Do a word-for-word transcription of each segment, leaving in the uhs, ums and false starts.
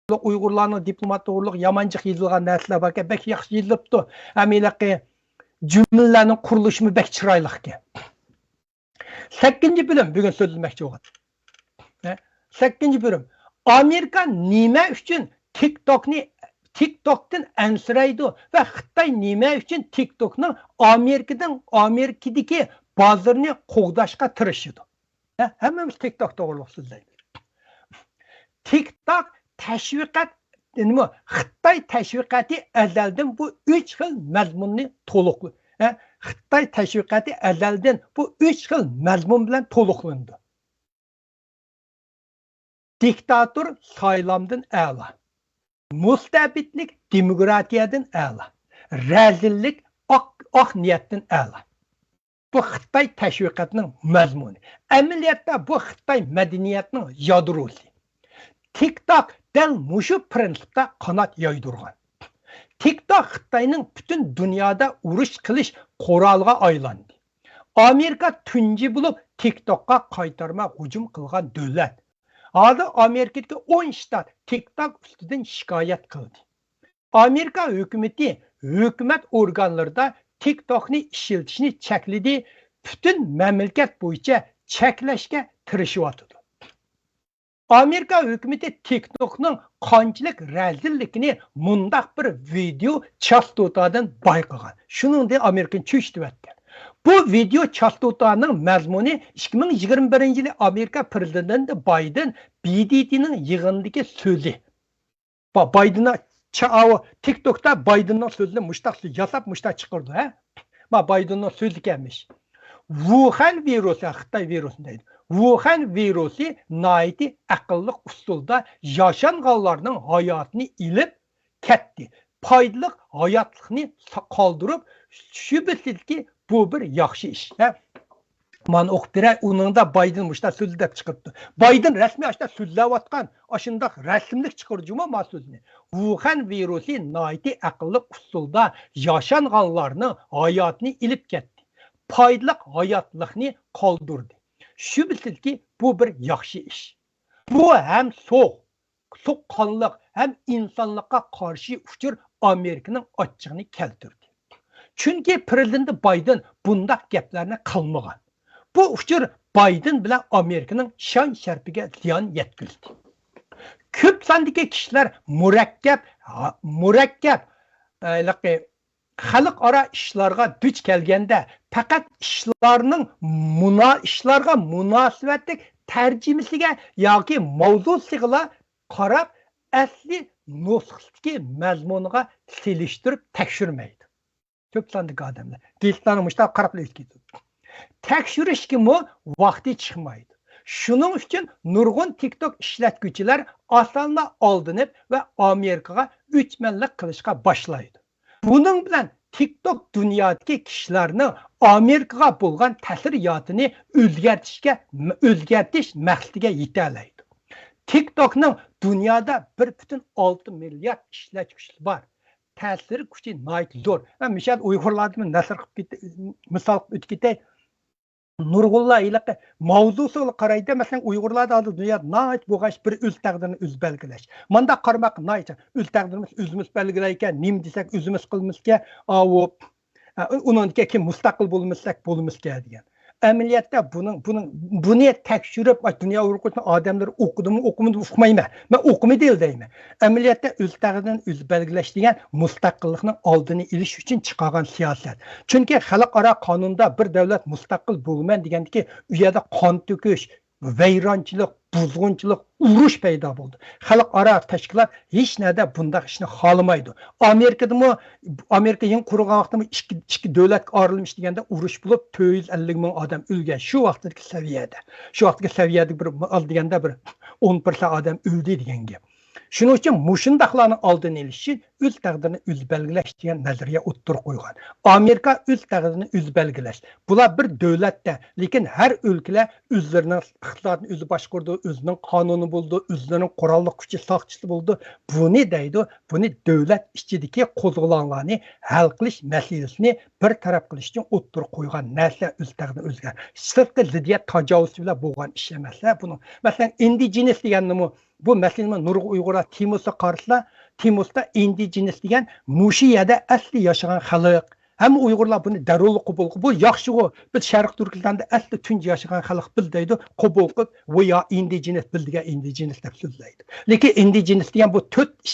توغرۇلۇق، ئۇيغۇرلارنىڭ دىپلومات توغرۇلۇق يامان جىق يېزىلغان نەرسىلەر باركەن، بەك ياخشى يېزىلىپتۇ. ھەم ھېلىقى جۈملىلەرنىڭ قۇرۇلۇشىمۇ بەك چىرايلىقكەن. سەككىزىنچى بۆلۈم بۈگۈن سۆزلىمەكچى بولغان. ھە؟ سەككىزىنچى بۆلۈم. ئامېرىكا نېمە ئۈچۈن تىك توكنى، تىك توكتىن ئەنسىرەيدۇ ۋە خىتاي نېمە ئۈچۈن تىك توكنىڭ ئامېرىكىدىن، ئامېرىكىدىكى بازىرىنى قوغداشقا تىرىشىدۇ؟ ھە؟ ھەممىمىز تىك توك توغرۇلۇق سۆزلەيمىز. تىك توك تەشۋىقات، نېمە، خىتاي تەشۋىقاتى ئەزەلدىن بۇ ئۈچ خىل مەزمۇننى تولۇق، ھە؟ خىتاي تەشۋىقاتى ئەزەلدىن بۇ ئۈچ خىل مەزمۇن بىلەن تولۇقلىنىدۇ. دىكتاتور سايلامدىن ئەلا، مۇستەبىتلىك دېموكراتىيەدىن ئەلا، رەزىللىك ئاق، ئاق نىيەتتىن ئەلا. بۇ خىتاي تەشۋىقاتىنىڭ مەزمۇنى. ئەمەلىيەتتە بۇ خىتاي مەدەنىيەتنىڭ يادروسى. تىك توك دەل مۇشۇ پىرىنسىپتا قانات يايدۇرغان. تىك توك خىتاينىڭ پۈتۈن دۇنيادا ئۇرۇش قىلىش قورالىغا ئايلاندى. ئامېرىكا تۇنجى بولۇپ تىك توكقا قايتارما ھۇجۇم قىلغان دۆلەت. ھازىر ئامېرىكىدىكى ئون شتات تىك توك ئۈستىدىن شىكايەت قىلدى. ئامېرىكا ھۆكۈمىتى ھۆكۈمەت ئورگانلىرىدا تىك توكنى ئىشلىتىشنى چەكلىدى، پۈتۈن مەملىكەت بويىچە چەكلەشكە تىرىشىۋاتىدۇ. ئامېرىكا ھۆكۈمىتى تىك توكنىڭ قانچىلىك رەزىللىكىنى مۇنداق بىر ۋىدېو چاستوتادىن بايقىغان. شۇنىڭدىن ئامېرىكىنى چۆچۈتۈۋەتكەن. بۇ ۋىدېو چاستوتانىڭ مەزمۇنى ئىككى مىڭ يىگىرمە بىرىنچى يىلى ئامېرىكا پىرېزىدېنتى بايدېن ب د ت نىڭ يىغىنىدىكى سۆزى. با-، بايدېننىڭ چا-، ئاۋۇ تىك توكتا بايدېننىڭ سۆزىنى مۇشتاق ياساپ، مۇشتاق چىقىرىدۇ، ھە؟ ما بايدېننىڭ سۆزى ئىكەنمىش. ۋۇخەن ۋىرۇسى، خىتاي ۋىرۇسى دەيدۇ. ۋۇخەن ۋىرۇسى ناھايىتى ئەقىللىق ئۇسۇلدا ياشانغانلارنىڭ ھاياتىنى ئېلىپ كەتتى. پايدىلىق ھاياتلىقنى سا-، قالدۇرۇپ، شۈبھىسىزكى، بۇ بىر ياخشى ئىش. ھە؟ مانا ئوقۇپ بېرەي، ئۇنىڭدا بايدېن مۇشۇنداق سۆزلەپ چىقىپتۇ. بايدېن رەسمىي ئاشۇنداق سۆزلەۋاتقان، ئاشۇنداق رەسىملىك چىقىرىدۇ جۇمۇ ما سۆزنى. ۋۇخەن ۋىرۇسى ناھايىتى ئەقىللىق ئۇسۇلدا ياشانغانلارنىڭ ھاياتىنى ئېلىپ كەتتى. پايدىلىق ھاياتلىقنى قالدۇردى. شۈبھىسىزكى، بۇ بىر ياخشى ئىش. بۇ ھەم سوغۇق، سوغۇققانلىق ھەم ئىنسانلىققا قارشى ئۇچۇر ئامېرىكىنىڭ ئاچچىقىنى كەلتۈردى. چۈنكى پىرېزىدېنت بايدېن بۇنداق گەپلەرنى قىلمىغان. بۇ ئۇچۇر بايدېن بىلەن ئامېرىكىنىڭ شان-شەرىپىگە زىيان يەتكۈزدى. كۆپ ساندىكى كىشىلەر مۇرەككەپ، مۇرەككەپ، ھېلىقى خەلقئارا ئىشلارغا دۇچ كەلگەندە، پەقەت ئىشلارنىڭ مۇنا-، ئىشلارغا مۇناسىۋەتلىك تەرجىمىسىگە ياكى ماۋزۇسىغىلا قاراپ، ئەسلى نۇسخىسىدىكى مەزمۇنىغا سېلىشتۇرۇپ تەكشۈرمەيدۇ. كۆپ ساندىكى ئادەملەر گېزىتلەرنى مۇشۇنداق قاراپلا ئۆتۈپ كېتىدۇ. تەكشۈرۈشكىمۇ ۋاقتى چىقمايدۇ. شۇنىڭ ئۈچۈن نۇرغۇن تىك توك ئىشلەتكۈچىلەر ئاسانلا ئالدىنىپ ۋە ئامېرىكىغا ئۆچمەنلىك قىلىشقا باشلايدۇ. بۇنىڭ بىلەن تىك توك دۇنيادىكى كىشىلەرنىڭ ئامېرىكىغا بولغان تەسىراتىنى ئۆزگەرتىشكە، ئۆزگەرتىش مەقسىتىگە يېتەلەيدۇ. تىك توكنىڭ دۇنيادا بىر پۈتۈن ئالتە مىليارد ئىشلەتكۈچىسى بار. تەسىر كۈچى ناھايىتى زور. مەن مىسال ئۇيغۇرلاردىن نەسر قىلىپ كېتە-، مىسال قىلىپ ئۆتۈپ كېتەي. نۇرغۇنلار ھېلىقى ماۋزۇسىغا قارايدۇ. مەسىلەن، ئۇيغۇرلاردا ھازىر دۇنيادا ناھايىتى بولغان ئىش بىر ئۆز تەقدىرىنى ئۆزى بەلگىلەش. مانداق قارىماققا ناھايىتى ئۆز تەقدىرىمىز ئۆزىمىز بەلگىلەيكەن، نېمە دېسەك ئۆزىمىز قىلىمىزكەن، ئاۋۇ، ئۇنىڭدىن كېيىن مۇستەقىل بولىمىزسەك بولىمىزكەن دېگەن. ئەمەلىيەتتە بۇنىڭ، بۇنىڭ، بۇنى تەكشۈرۈپ، دۇنيا ئۇيغۇر ئادەملىرى ئوقۇدىمۇ، ئوقۇمىدىمۇ ئۇقمايمەن. مەن ئوقۇمىدى دەيمەن. ئەمەلىيەتتە ئۆز تەقدىرىنى ئۆزى بەلگىلەش دېگەن مۇستەقىللىقنىڭ ئالدىنى ئېلىش ئۈچۈن چىقارغان سىياسەت. چۈنكى خەلقئارا قانۇندا بىر دۆلەت مۇستەقىل بولىمەن دېگەندىكى، ئۇ يەردە قان تۆكۈش، ۋەيرانچىلىق، بۇزغۇنچىلىق، ئۇرۇش پەيدا بولدى. خەلقئارا تەشكىلات ھېچ نەدە بۇنداق ئىشنى خالىمايدۇ. ئامېرىكىدىمۇ، ئامېرىكا يېڭى قۇرۇلغان ۋاقتىمۇ ئىككى، ئىككى دۆلەتكە ئايرىلىش دېگەندە ئۇرۇش بولۇپ، تۆت يۈز ئەللىك مىڭ ئادەم ئۆلگەن. شۇ ۋاقىتتىكى سەۋىيەدە. شۇ ۋاقىتتىكى سەۋىيەدە بىر، ئاز دېگەندە بىر ئون پىرسەنت ئادەم ئۆلدى دېگەن گەپ. شۇنىڭ ئۈچۈن مۇشۇنداقلارنىڭ ئالدىنى ئېلىش ئۈچۈن ئۆز تەقدىرىنى ئۆزى بەلگىلەش دېگەن نەزەرىيە ئوتتۇرىغا قويغان. ئامېرىكا ئۆز تەقدىرىنى ئۆزى بەلگىلەش. بۇلار بىر دۆلەتتە، لېكىن ھەر ئۆلكىلەر ئۆزلىرىنىڭ ئىقتىسادىنى ئۆزى باشقۇرىدۇ، ئۆزىنىڭ قانۇنى بولىدۇ، ئۆزلىرىنىڭ قوراللىق كۈچى، ساقچىسى بولىدۇ. بۇنى دەيدۇ، بۇنى دۆلەت ئىچىدىكى قوزغىلاڭلارنى ھەل قىلىش مەسىلىسىنى بىر تەرەپ قىلىش ئۈچۈن ئوتتۇرىغا قويغان نەرسە ئۆز تەقدىرىنى ئۆزگەر-، سىرتقى زىددىيەت تاجاۋۇزچى بىلەن بولغان ئىش ئەمەسلەر بۇنىڭ. مەسىلەن، ئىندىجېنىس دېگەننىمۇ بۇ مەسىلىنى نۇرغۇن ئۇيغۇرلار تېمىسىغا قارىسىلا، تېمىسىدا ئىندىجېنىس دېگەن مۇشۇ يەردە ئەسلى ياشىغان خەلق. ھەممە ئۇيغۇرلار بۇنى دەررۇلۇق قوبۇل قىلىپ، بۇ ياخشىغۇ، بىز شەرقىي تۈركىستاندا ئەسلى تۇنجى ياشىغان خەلق بىز دەيدۇ، قوبۇل قىلىپ، ۋۇ يا ئىندىجېنس، بىز دېگەن ئىندىجېنس دەپ سۆزلەيدۇ. لېكىن ئىندىجېنس دېگەن بۇ تۆت ئىش،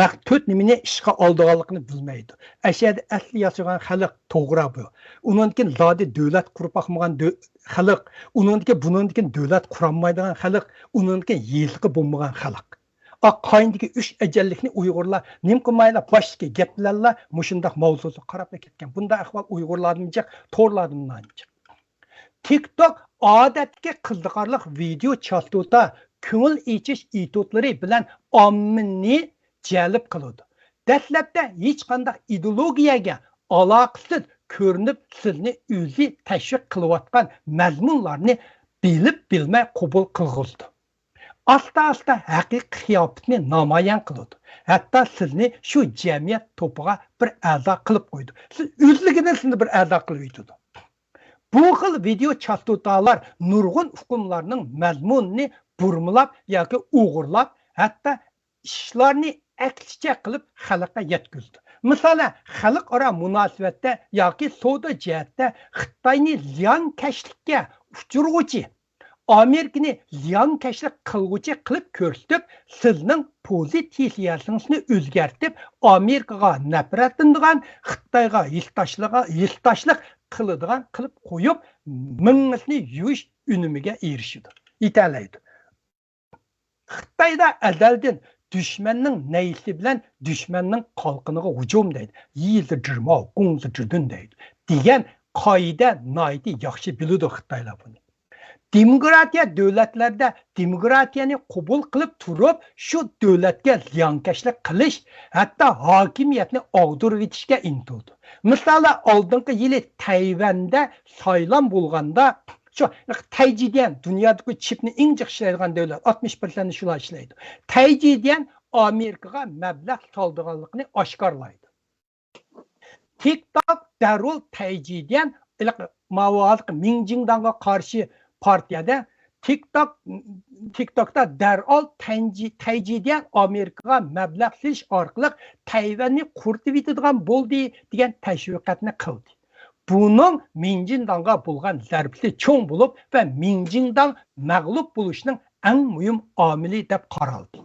مەق-، تۆت نېمىنى ئىشقا ئالىدىغانلىقىنى بىلمەيدۇ. ئەشەدە ئەسلى ياشىغان خەلق توغرا بۇ. ئۇنىڭدىن كېيىن زادى دۆلەت قۇرۇپ باقمىغان دۆ-، خەلق، ئۇنىڭدىن كېيىن، بۇنىڭدىن كېيىن دۆلەت قۇرالمايدىغان خەلق، ئۇنىڭدىن كېيىن يېزىقى بولمىغان خەلق. ئاق قاينىدىكى ئۈچ ئەجەللىكنى ئۇيغۇرلار نېمە قىلمايلا، باشتىكى گەپ بىلەنلا مۇشۇنداق ماۋزۇسىغا قاراپلا كەتكەن. بۇنداق ئەھۋال ئۇيغۇرلاردىمۇ جىق، تورلاردىمۇ نانچىق. تىك توك ئادەتتىكى قىزىقارلىق ۋىدېئو چاستوتا، كۆڭۈل ئېچىش ئېتيۇدلىرى بىلەن ئاممىنى جەلپ قىلىدۇ. دەسلەپتە ھېچقانداق ئىدېئولوگىيەگە ئالاقىسىز كۆرۈنۈپ، سىزنى ئۆزى تەشۋىق قىلىۋاتقان مەزمۇنلارنى بىلىپ بىلمەي قوبۇل قىلغۇزىدۇ. ئاستا-ئاستا ھەقىقىي قىياپىتىنى نامايان قىلىدۇ. ھەتتا سىزنى شۇ جەمئىيەت توپىغا بىر ئەزا قىلىپ قويىدۇ. سىز ئۆزلۈكىدىن سىزنى بىر ئەزا قىلىۋېتىدۇ. بۇ خىل ۋىدېئو چاستوتالار نۇرغۇن ئۇقۇملارنىڭ مەزمۇنىنى بۇرمىلاپ ياكى ئوغرىلاپ، ھەتتا ئىشلارنى ئەكسىچە قىلىپ خەلققە يەتكۈزىدۇ. مىسالەن، خەلقئارا مۇناسىۋەتتە ياكى سودا جەھەتتە خىتاينى زىيانكەشلىككە ئۇچۇرغۇچى، ئامېرىكىنى زىيانكەشلىك قىلغۇچى قىلىپ كۆرسىتىپ، سىزنىڭ پوزىتسىيەڭىزنى ئۆزگەرتىپ، ئامېرىكىغا نەپرەتلىنىدىغان، خىتايغا ھېسداشلىق، ھېسداشلىق قىلىدىغان قىلىپ قويۇپ، مېڭىسىنى يۇيۇش ئۈنۈمىگە ئېرىشىدۇ، يېتەلەيدۇ. خىتايدا ئەزەلدىن «دۈشمەننىڭ نەيزىسى بىلەن دۈشمەننىڭ قالقىنىغا ھۇجۇم» دەيدۇ. «يىزى جىرماۋ، گۇڭزى جۈدۈن» دەيدۇ. دېگەن قائىدە ناھايىتى ياخشى بىلىدۇ خىتايلار بۇنى. دېموكراتىيە دۆلەتلەردە دېموكراتىيەنى قوبۇل قىلىپ تۇرۇپ، شۇ دۆلەتكە زىيانكەشلىك قىلىش، ھەتتا ھاكىمىيەتنى ئاغدۇرۇۋېتىشكە ئىنتىلىدۇ. مىسالى، ئالدىنقى يىلى تەيۋەندە سايلام بولغاندا، شۇ تەيجىدىيەن، دۇنيادىكى چىپنى ئەڭ جىق ئىشلەيدىغان دۆلەت، ئاتمىش پىرسەنت شۇلار ئىشلەيدۇ. تەيجىدىيەن ئامېرىكىغا مەبلەغ سالىدىغانلىقىنى ئاشكارىلايدۇ. تىك توك دەررۇل تەيجىدىيەن، ماۋۇ ھازىرقى مىڭجىڭداڭغا قارشى پارتىيەدە تىك توك، تىك توكتا دەرھال تەنجى-، تەيجىدىيەن ئامېرىكىغا مەبلەغ سېلىش ئارقىلىق تەيۋەننى قۇرۇتۇۋېتىدىغان بولدى دېگەن تەشۋىقاتنى قىلدى. بۇنىڭ مىڭجىنداڭغا بولغان زەربىسى چوڭ بولۇپ ۋە مىڭجىنداڭ مەغلۇپ بولۇشنىڭ ئەڭ مۇھىم ئامىلى دەپ قارالدى.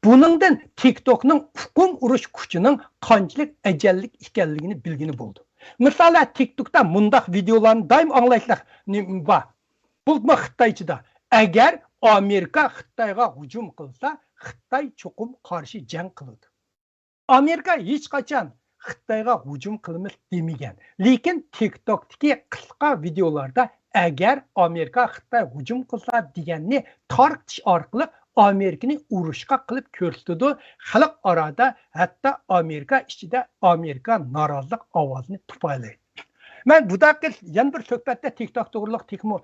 بۇنىڭدىن تىك توكنىڭ ئۇقۇم ئۇرۇش كۈچىنىڭ قانچىلىك ئەجەللىك ئىكەنلىكىنى بىلگىلى بولىدۇ. مىسالەن، تىك توكتا مۇنداق ۋىدېئولارنى دائىم ئاڭلايسىلەر، نېمە بار؟ بولۇپمۇ خىتايچىدا. ئەگەر ئامېرىكا خىتايغا ھۇجۇم قىلسا، خىتاي چوقۇم قارشى جەڭ قىلىدۇ. ئامېرىكا ھېچقاچان خىتايغا ھۇجۇم قىلىمىز دېمىگەن. لېكىن تىك توكتىكى قىسقا ۋىدېئولاردا «ئەگەر ئامېرىكا خىتاي ھۇجۇم قىلسا» دېگەننى تارقىتىش ئارقىلىق ئامېرىكىنى ئۇرۇشقا قىلىپ كۆرسىتىدۇ. خەلق ئارادا، ھەتتا ئامېرىكا ئىچىدە ئامېرىكا نارازىلىق ئاۋازىنى توپايلايدۇ. مەن بۇداقى يەنە بىر سۆھبەتتە تىك توك توغرۇلۇق تېخىمۇ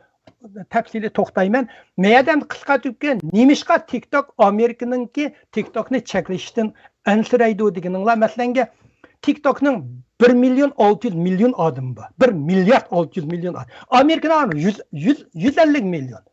تەپسىلىي توختايمەن. مەيەدەن قىسقارتىپ كېلىپ، نېمىشقا تىك توك ئامېرىكىنىڭكى تىك توكنى چەكلىشىشتىن ئەنسىرەيدۇ دېگىنىڭلار، مەسىلەنگە، تىك توكنىڭ بىر مىليون ئالتە يۈز مىليون ئادىمى بار. بىر مىليارد ئالتە يۈز مىليون ئادەم. ئامېرىكىنىڭ يۈز، يۈز، يۈز ئەللىك مىليون.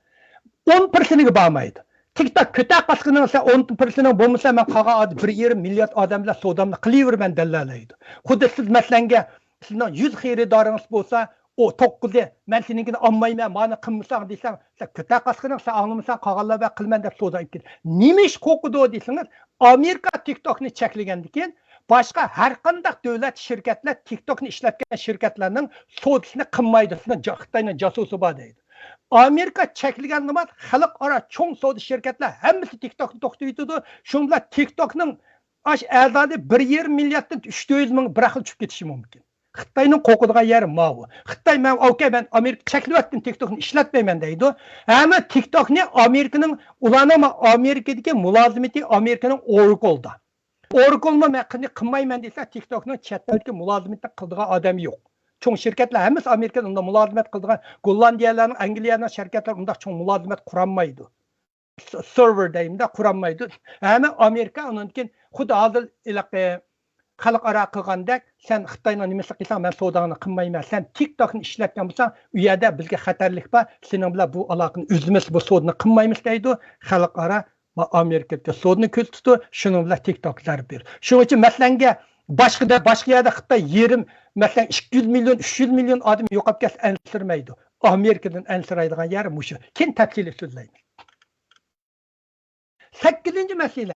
ئون پىرسېنتىگە بارمايدۇ. تىك توك كۆتەر قاسقىنىڭ سەن ئون پىرسېنتىڭ بولمىسا، مەن قالغان ئادەم بىر يېرىم مىليارد ئادەم بىلەن سودامنى قىلىۋېرىمەن دەللەيدۇ. خۇددى سىز مەسىلەنگە، سىزنىڭ يۈز خېرىدارىڭىز بولسا، ئۇ توققۇزى، «مەن سېنىڭكىنى ئالمايمەن، مانا قىلمىساڭ» دېسەڭ، «سەن كۆتەر قاسقىنىڭ، سەن ئاڭلىمىساڭ، قالغانلار بىلەن قىلىمەن» دەپ سودا ئېلىپ كېتىدۇ. نېمە ئىش قورقىدۇ دېسىڭىز، ئامېرىكا تىك توكنى چەكلىگەندىن كېيىن، باشقا ھەر قانداق دۆلەت شىركەتلەر تىك توكنى ئىشلەتكەن شىركەتلەرنىڭ سودىسىنى قىلمايدۇ، سىزنىڭ جا-، خىتاينىڭ جاسۇسى بار دەيدۇ. ئامېرىكا چەكلىگەن نېمە، خەلقئارا چوڭ سودا شىركەتلەر ھەممىسى تىك توكنى توختىتىۋېتىدۇ. شۇنىڭ بىلەن تىك توكنىڭ ئاش ئەزالىرى بىر يېرىم مىلياردتىن ئۈچ يۈز مىڭ بىر خىل چۈشۈپ كېتىشى مۇمكىن. خىتاينىڭ قورقىدىغان يېرى ماۋۇ. خىتاي، «مەن، ئوكەي، مەن ئامېرىكا چەكلىۋەتتىم، تىك توكنى ئىشلەتمەيمەن» دەيدۇ. ھەممە تىك توكنى ئامېرىكىنىڭ، ئۇلارنىڭ ئامېرىكىدىكى مۇلازىمىتى ئامېرىكىنىڭ ئوراكلدا. ئوراكلمۇ «مەن قىلمايمەن» دېسە، تىك توكنىڭ چەت ئەلدىكى مۇلازىمەتنى قىلىدىغان ئادەم يوق. چوڭ شىركەتلەر ھەممىسى ئامېرىكىدا ئۇنداق مۇلازىمەت قىلىدىغان، گوللاندىيەلەرنىڭ، ئەنگلىيەنىڭ شىركەتلىرى ئۇنداق چوڭ مۇلازىمەت قۇرالمايدۇ. سېرۋېر دەيمىز-دە، قۇرالمايدۇ. ھەممە ئامېرىكا ئۇنىڭدىن كېيىن خۇددى ھازىر ھېلىقى خەلقئارا قىلغاندەك، «سەن خىتاينىڭ نېمىسىنى قىلساڭ، مەن سوداڭنى قىلمايمەن. سەن تىك توكنى ئىشلەتكەن بولساڭ، ئۇ يەردە بىزگە خەتەرلىك بار، سېنىڭ بىلەن بۇ ئالاقىنى ئۈزىمىز، بۇ سودىنى قىلمايمىز» دەيدۇ. خەلقئارا ما ئامېرىكىدىكى سودىنى كۆزىتىدۇ، شۇنىڭ بىلەن تىك توك زەربە بېرىدۇ. شۇنىڭ ئۈچۈن مەسىلەنگە باشقىدا، باشقا يەردە خىتاي يېرىم، مەسىلەن، ئىككى يۈز مىليون، ئۈچ يۈز مىليون ئادەم يوقاپ كەتسە ئەنسىرىمەيدۇ. ئامېرىكىدىن ئەنسىرەيدىغان يەر مۇشۇ. كېيىن تەپسىلىي سۆزلەيمىز. سەككىزىنچى مەسىلە.